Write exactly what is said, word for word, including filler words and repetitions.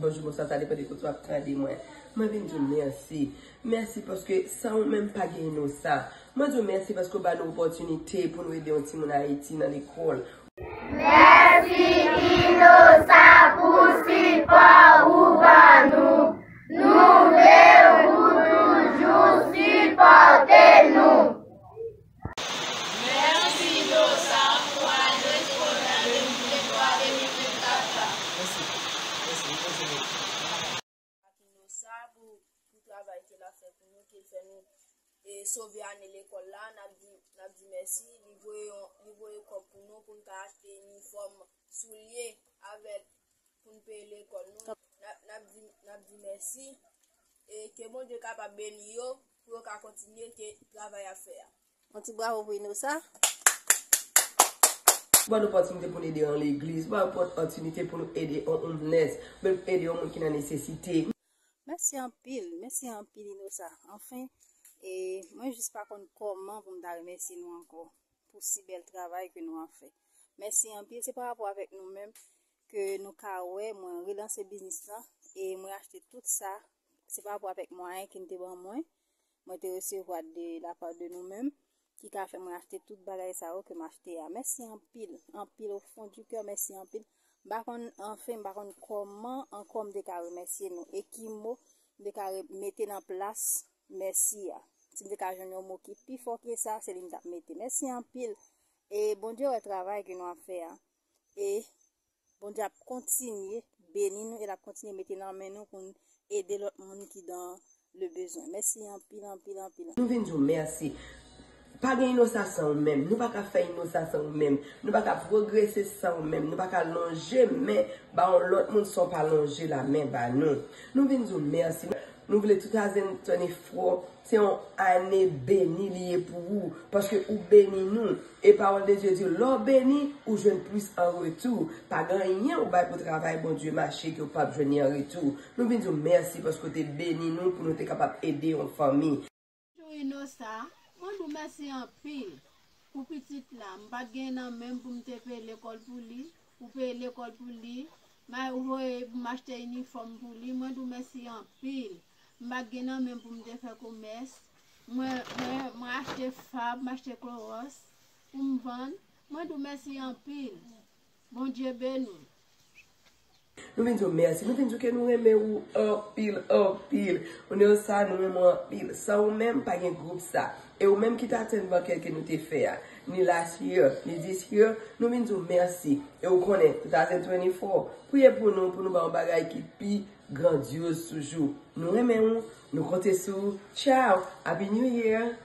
Bonjou, bonswa, sa depann de kote w ap tande mwen. Mwen vin di w mèsi. Mèsi paske san ou menm pa gen Inosa. Mwen di w mèsi paske w ba nou opòtinite pou nou ede yon timoun Ayiti nan lekòl. Mèsi Inosa pou sipò ou ban nou. Nou vle ou toujou sipòte nou. Mèsi Inosa pou ane eskolè de mil venntwa de mil vennkat la. Mèsi. Mèsi. Mèsi. Ak Inosa pou, pou travay ke l ap fè pou nou, ke l fè nou e sove ane lekòl la, n ap di, n ap di mèsi. Li voye yon, li voye kòb pou nou, pou n ka achte inifòm, soulye, avèk pou n peye lekòl nou. N ap, n ap di, n ap di mèsi. E ke Bondye kapab beni yo, pou yo ka kontinye ke travay y ap fè a. Yon ti bravo pou Inosa. Ban nou opòtinite pou n ede yon legliz, ban nou opòtinite pou nou ede yon omnes, pou nou ede yon moun ki nan nesesite. Mèsi anpil, mèsi anpil Inosa. Anfen, e mwen jis pa konn kòman pou m ta remèsye nou ankò pou si bèl travay ke nou ap fè. Mèsi anpil, se pa rapò avèk nou menm ke nou ka wè mwen relanse biznis lan e mwen achte tout sa. Se pa rapò avèk mwayen ke n te ban mwen. Mwen te resevwa de la part de nou menm, ki ka fè mwen achte tout bagay sa yo ke m achte a. Mèsi anpil, anpil, au fond du cœur, mèsi anpil. M pa konn, anfen, m pa konn kòman ankò m te ka remèsye nou e ki mo m te ka re-, mete nan plas mèsi a. Si m te ka jwenn yon mo ki pi fò ke sa, se li m t ap mete. Mèsi anpil. E Bondye wè travay ke nou ap fè a. E Bondye ap kontinye beni nou e l ap kontinye mete nan men nou pou n ede lòt moun ki dans le besoin. Mèsi anpil, anpil, anpil, anpil. Nou vin di w mèsi. Pa gen Inosa san ou menm. Nou pa ka fè Inosa san ou menm. Nou pa ka pwogrese san ou menm. Nou pa ka lonje men ba yon lòt moun san w pa lonje lamen ba nou. Nou vin di w mèsi. Nou vle two thousand twenty-four se yon ane beni li ye pou ou, paske ou beni nou. E pawòl de Dye di, lè w beni, ou jwenn plis an retou. Pa gen anyen ou bay pou travay Bondye mache ke w p ap jwenn li an retou. Nou vin di w mèsi paske w te beni nou pou nou te kapab ede yon fanmi. Bonjou Inosa, mwen di w mèsi anpil pou pitit la. M pa t gen nan men m pou m te peye lekòl pou li. Ou peye lekòl pou li, m a voye pou m achte inifòm pou li. Mwen di w mèsi anpil. M pa t gen nan men m pou m te fè komès. Mwen, mwen, mwen achte fab, m achte klowòs pou m vann. Mwen di w mèsi anpil. Bondye beni w. Nou vin di w mèsi. Nou vin di w ke nou renmen ou anpil, anpil. Ou ne sa, nou renmen w anpil. San ou menm, pa gen gwoup sa. E ou menm ki t atenn bankèt ke nou te fè a, ni last year, ni this year, nou vin di w mèsi. E ou konnen, two thousand twenty-four, priye pou nou, pou nou ba yon bagay ki pi grandyoz toujou. Nou renmen w, nou konte sou ou. Ciao, Happy New Year!